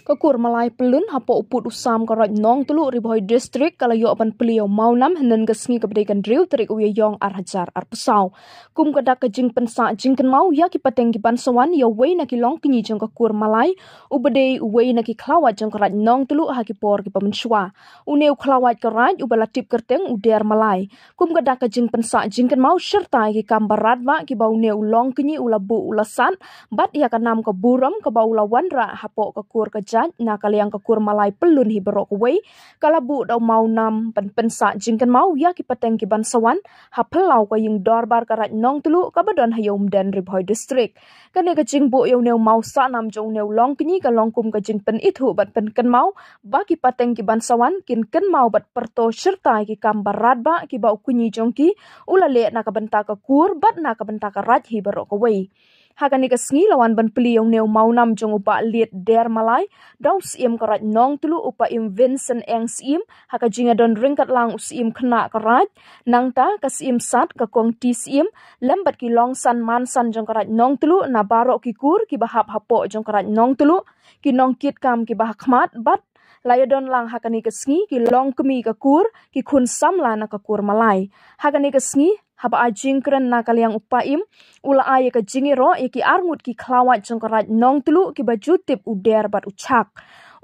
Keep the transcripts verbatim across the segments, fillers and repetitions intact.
Ka kur Malai Pyllun hapoh u pud u sam ka Raid Nongtluh, Ri Bhoi District, ka la ïoh ban plie ïa u mawnam hynnin ka sngi, kaba dei ka hynriew tarik u Ïaïong ar hajar arphew saw. Kum ka dak ka jingpynsah jingkynmaw ïa ki pateng ki ban sa wan ïa uwei na ki longkñi jong ka kur Malai, uba dei uwei na ki khlawait jong ka Raid Nongtluh ha ki por kiba mynshuwa. Une u khlawait ka Raid uba la tip kyrteng u Der Malai. Kum ka dak ka jingpynsah jingkynmaw, shirta ïa ki kam ba radbah kiba une u longkñi u la buh u la sat, bad ïa ka nam ka burom kaba u la wanrah hapoh ka kur ka jait na ka liang ka kur Malai Pyllun hi baroh kawei, ka la buh da u mawnam ban pynsah jingkynmaw ïa ki pateng ki ban sa wan ha phyllaw ka ïing dorbar ka Raid Nongtluh kaba don ha Ïewmden, Ri Bhoi District. Kane ka jingbuh ïa une u maw sah nam jong une u longkñi ka long kum ka jingpynithuh bad pynkynmaw ba ki pateng ki ban sa wan kin kynmaw bad pyrto shirta ïa ki kam ba radbah kiba u kñi jong ki u la leh na ka bynta ka kur bad na ka bynta ka Raid hi baroh kawei. Ha kane ka sngi la wan ban plie ïa une u mawnam jong u Bah Liet Der Malai da u Syiem ka Raid Nongtluh, u Paiem Vincent Eng Syiem, ha ka jingïadon ryngkat lang u Syiem Khynnah ka Raid, nangta ka Syiem Sad, ka Kong T Syiem, lem bad ki longsan mansan jong ka Raid Nongtluh na baroh ki kur kiba hap hapoh jong ka Raid Nongtluh, ki nongkitkam kiba ha khmat, bad la ïadon lang ha kane ka sngi ki longkmie ka kur, ki khun samla na ka kur Malai. Ha kane ka sngi, haba ai jingkren na ka liang u Paiem, u la ai ïa ka jingïaroh ïa ki arngut ki khlawait jong ka Raid Nongtluh kiba ju tip u Der bad u Chak.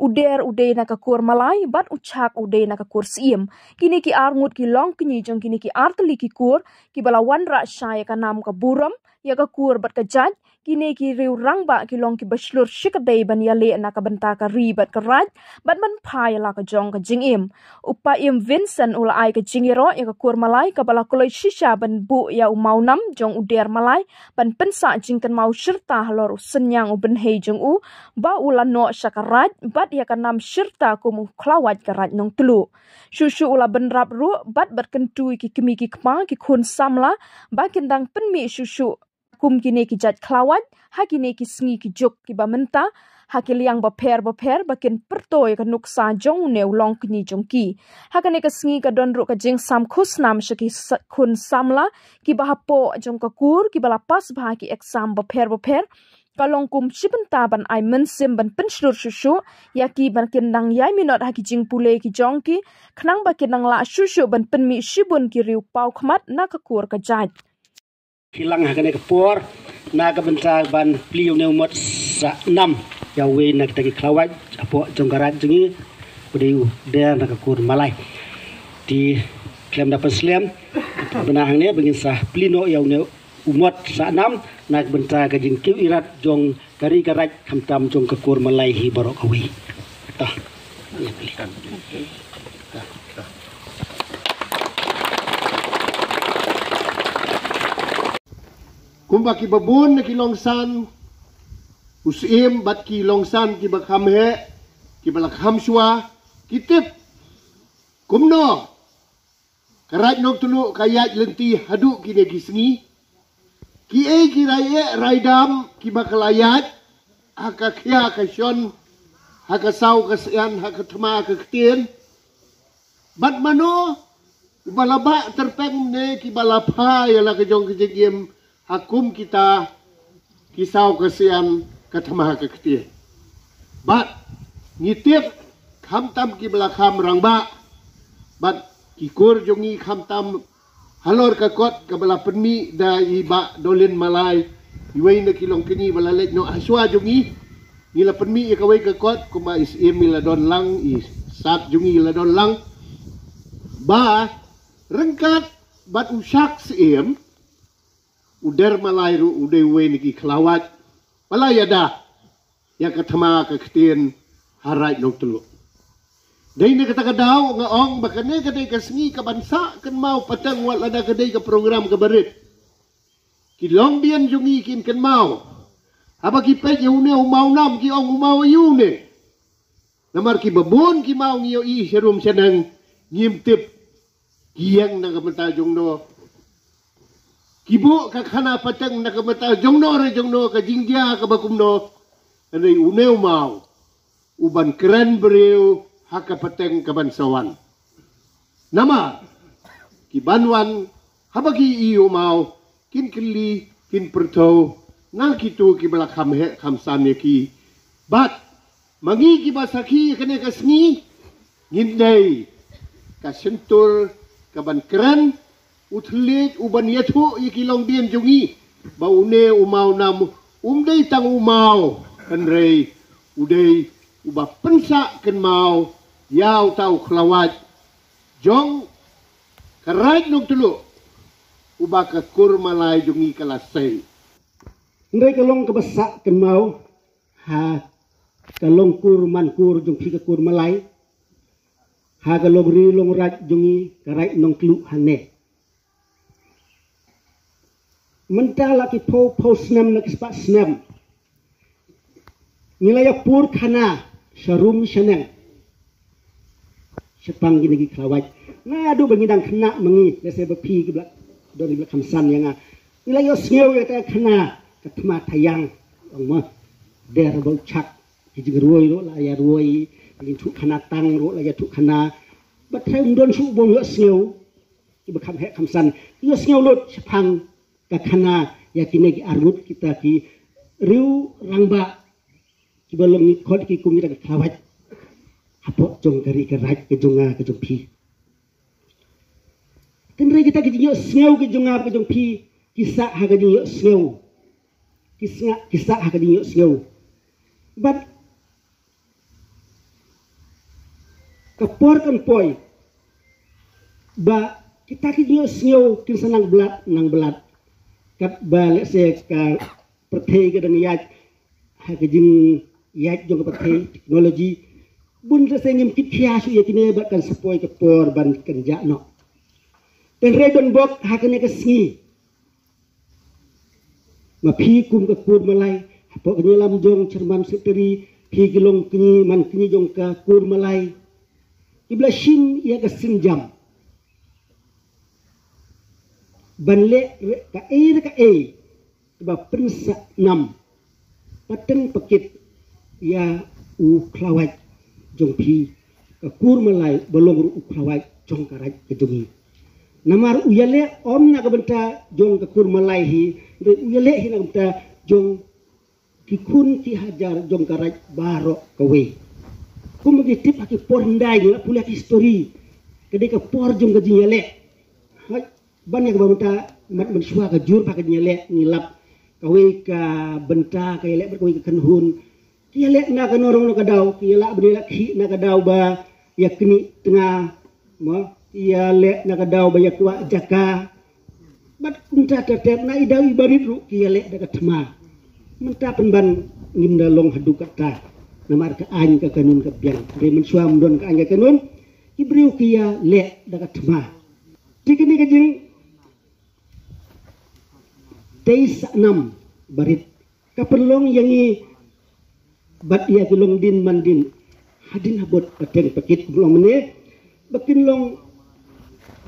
U Der u dei na ka kur Malai bad u Chak u dei na ka kur Syiem. Kine ki arngut ki longkñi jong kine ki artylli ki kur kiba la wanrah shai ïa ka nam ka burom ïa ka kur bad ka jait, kine ki riew rangbah ki long kiba shlur shikatdei ban ïaleh na ka bynta ka ri bad ka Raid, bad ban phai la ka jong ka jingim. U Paiem Vincent u la ai ka jingïaroh ïa ka kur Malai kaba la kloi shisha ban buh ïa u mawnam jong u Der Malai ban pynsah jingkynmaw shirta halor u synñiang u bynhei jong u ba u la noh sha ka Raid bad ïa ka nam shirta kum u khlawait ka Raid Nongtluh. Shuh shuh u la bynrap ruh bad bad kyntu ïa ki kmie ki kpa, ki khun samla, ba kin dang pynmih shuh shuh kum kine ki jait khlawait ha kine ki sngi ki juk kiba mynta, ha ki liang bapher bapher ba kin pyrto ïa ka nuksa jong une u longkñi jong ki. Ha kane ka sngi ka don ruh ka jingsam khusnam sha ki sa-, khun samla kiba hapoh jong ka kur kiba la pass bha ki exam bapher bapher. Ka long kum shi bynta ban ai mynsiem ban pynshlur shuh shuh ïa ki ba kin dang ïai minot ha ki jingpule ki jong ki, khnang ba kin dang lah shuh shuh ban pynmih shibun ki riew paw khmat na ka kur ka jait. Ki lang ha kane ka por na ka bynta ban plie ïa une u mot sah nam ïa uwei na kita ki khlawait hapoh jong ka Raid jong ngi, u dei u Der na ka kur Malai. Te khlem da pynslem, bynta hangne ba ngin sa plie noh ïa une u mot sah nam na ka bynta ka jingkiew irat jong ka ri ka Raid khamtam jong ka kur Malai hi baroh kawei. Tah. Ïa plie. Kumba kiba bun na ki longsan, u Syiem bad ki longsan kiba kham heh, kiba la kham shuwa, ki tip kumno ka Raid Nongtluh ka ïaid lynti haduh kine ki sngi. Kiei ki rai eh rai dam kiba ka la ïaid ha ka khia ka shon, ha ka saw ka sian, ha ka thma ka ktien. Bad mano uba la bah tyrpeng ne kiba la phai ïa la ka jong ka jingim ha kum kita ki saw ka sian, ka thma ka ktien. Bad ngi tip khamtam kiba la kham rangbah bad ki kur jong ngi khamtam halor ka kot kaba la pynmih da i Bah Dolin Malai, iwei na ki longkñi ba la leit noh ha shuwa jong ngi. Ngi la pynmih ïa kawei ka kot kumba i Syiem i la don lang, i Sat jong ngi i la don lang, ba ryngkat bad u Shak Syiem, u Der Malai ruh u dei uwei na ki khlawait ba la ïada ïa ka thma ka ktien ha Raid Nongtluh. Dei na kata ka daw nga ong ba kane ka dei ka sngi kaban sah kynmaw pateng wat lada ka dei ka program kaba rit. Ki longdien jong ngi kin kynmaw. Haba ki peit ïa une u maw nam ki ong u maw ïa une. Namar kiba bun ki maw ngi ïohi sharum shaneng, ngim tip ki ïeng na ka bynta jongno, ki buh ka khana pateng na ka bynta jongno re jongno, ka jingjia kaba kumno. Hynrei une u maw uban kren briew ha ka pateng kaban sa wan. Namar ki ban wan haba ki ïohi u maw, kin kylli, kin pyrthuh na kito kiba la kham heh kham san ïa ki. Bad ma ngi kiba sakhi ïa kane ka sngi, ngin dei ka shyntur ka ban kren, u thylliej u ban ïathuh ïa ki longdien jong ngi ba une u maw nam um dei tang u maw, hynrei u dei uba pynsah kynmaw ïa uta u khlawait jong ka Raid Nongtluh uba ka kur Malai jong ngi ka la sei. Hynrei ka long kaba sah kynmaw ha ka long kur man kur jong phi ka kur Malai, ha ka long ri long raid jong ngi ka Raid Nongtluh hangne. Mynta la ki phew phew snem na ki spah snem ngi la ïa pur khana sha rum sha neng shaphang kine ki khlawait. Naduh ba ngi dang khynnah ma ngi, lehse ba phi ki ba la don ki ba la kham san ïa nga, ngi la ïohsngew ïa kata ka khana ka thma thaïang, ong ma, der ba u chak, ki jingroi ruh la ïa roi, ki jingthuh khana tang ruh la ïa thuh khana. Bad trai um don shuh ba ym ïohsngew, kiba kham heh kham san ïohsngew lut shaphang ka khana ïa kine ki arngut kita ki riew rangbah kiba long ngi khot ki kum kita ki khlawait hapoh jong ka ri ka raid ka jong nga ka jong phi. Hynrei kita ki jingïohsngew ki jong nga ka jong phi ki sah ha ka jingïohsngew, ki sah, ki sah ha ka jingïohsngew. Bad ka por kan poi ba kita ki jingïohsngew kin sa nang blad nang blad. Katba lehse ka pyrthei ka dang ïaid ha ka jingïaid jong ka pyrthei, teknoloji, bun lehse ngim kit khia shuh ïa kine bad kan sa poi ka por ban kynjah noh. Hynrei don bok ha kane ka sngi ma phi kum ka kur Malai, hapoh ka jingïalam jong chairman, secretary, phi ki long kñi man kñi jong ka kur Malai, kiba la shim ïa ka sienjam ban leh re-, kaei re kaei kaba pynsah nam, pateng pakit ïa u khlawait jong phi ka kur Malai ba long ruh u khlawait jong ka raid ka jong ngi. Namar u ïaleh ym na ka bynta jong ka kur Malai hi, hynrei u ïaleh hi na ka bynta jong ki khun ki hajar jong ka raid baroh kawei. Kum ngi tip ha ki por hyndai ngi la pule ha ki histori, ka dei ka por jong ka jingïaleh. Hooid, ban ïa kaba mynta, mynta mynshuwa ka jur ba ka jingïaleh ngi lap. Kawei ka bynta ka ïaleh bad kawei ka kynhun. Ki ïaleh na ka norong na ka daw, ki ïaleh bad ïaleh ki na ka daw ba ïa knieh tnga, mo, ki ïaleh na ka daw ba ïa kwah jaka. Bad kumta ter ter na i daw i barit ruh ki ïaleh da ka thma. Mynta pynban ngim da long haduh katta. Namar ka aiñ ka kanun ka biang. Hynrei mynshuwa ym don ka aiñ ka kanun, ki briew ki ïaleh da ka thma. Te kane ka jing tei sah nam barit ka pynlong ïa ngi bad ïa ki longdien mandien hadien habud pateng pakit, kumba long mynne ba kin long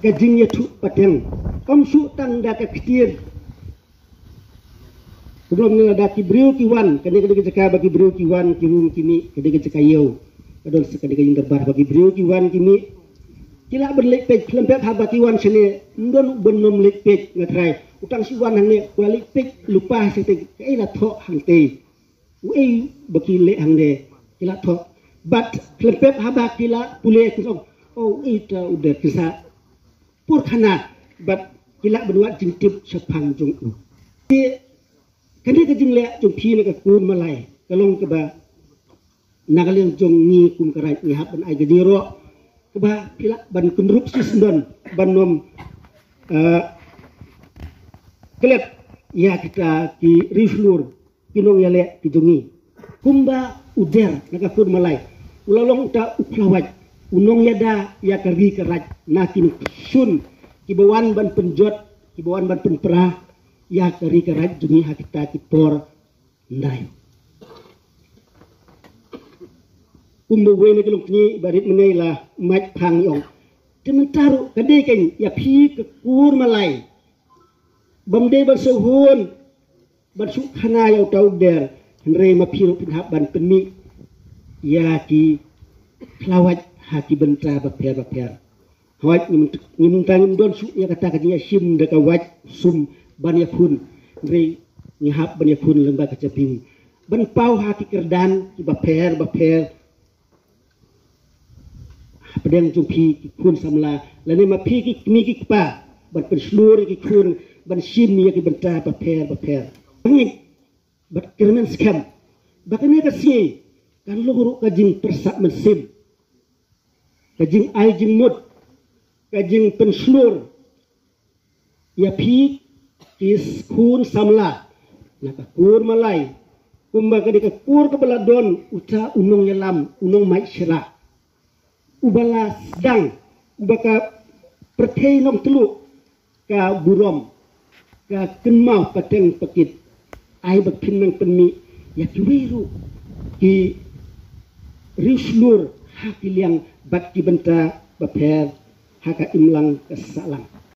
ka jingïathuh pateng. Ym shuh tang da ka ktien, kumba long mynne lada ki briew ki wan, kane ka dei ka jaka ba ki briew ki wan ki rung ki mih, ka dei ka jaka ïew, ka don sa ka dei ka jingdorbar ba ki briew ki wan ki mih. Ki lah ban leit peit, khlem pep haba ki wan shane, ym don u ban nym leit peit, nga trai. U tang shu wan hangne, u la leit peit lypa shatei te, kaei la thoh hangtei, uei ba ki leh hangne, ki la thoh. Bad khlem pep haba ki la pule ki ong, o, uei uta u der, ki sa pur khana bad ki lah ban wad jingtip shaphang jong u. Te kane ka jingleh jong phi na ka kur Malai ka long kaba na ka liang jong ngi kum ka raid ngi hap ban ai ka jingïaroh kaba phi lah ban kynrup shisyndon ban nym, eh, klet ïa kita ki riewshlur, ki nongïaleh ki jong ngi. Kumba u der na ka kur Malai u la long uta u khlawait, u nongïada ïa ka ri ka raid na ki nongshun kiba wan ban pynjot, kiba wan ban pynpra ïa ka ri ka raid jong ngi ha kita ki por hyndai. Kumba uwei na ki longkñi ba rit mynne la mait phang ïong. Te mynta ruh ka dei kein ïa phi ka kur Malai, bym dei ban shu hun ban shu khana ïa uta u der, hynrei ma phi ruh phin hap ban pynmih ïa ki khlawait ha ki bynta bapher bapher. Hooid, ngi mynta ngim don shuh ïa kata ka jingïashim da ka wait sum ban ïakhun. Hynrei ngi hap ban ïakhun lyngba ka jabieng ban paw ha ki kyrdan kiba pher ba pher. Hapdeng jong phi ki khun samla lane ma phi ki kmie ki kpa, ban pynshlur ïa ki khun ban shim ïa ki bynta ba pher ba pher. Ngeit bad kyrmen skhem ba kane ka sngi kan long ruh ka jingpyrsad mynsiem, ka jingai jingmut, ka jingpynshlur ïa phi ki khun samla, na ka kur Malai, kumba ka dei ka kur kaba la don uta u nongïalam, u nongmai shira, uba la sdang, uba ka pyrthei nongtluh ka burom, ka kynmaw pateng pakit. Ai ba phin nang pynmih ïa kiwei ruh ki riewshlur ha ki liang bad ki bynta ba pher ha ka imlang ka sahlang.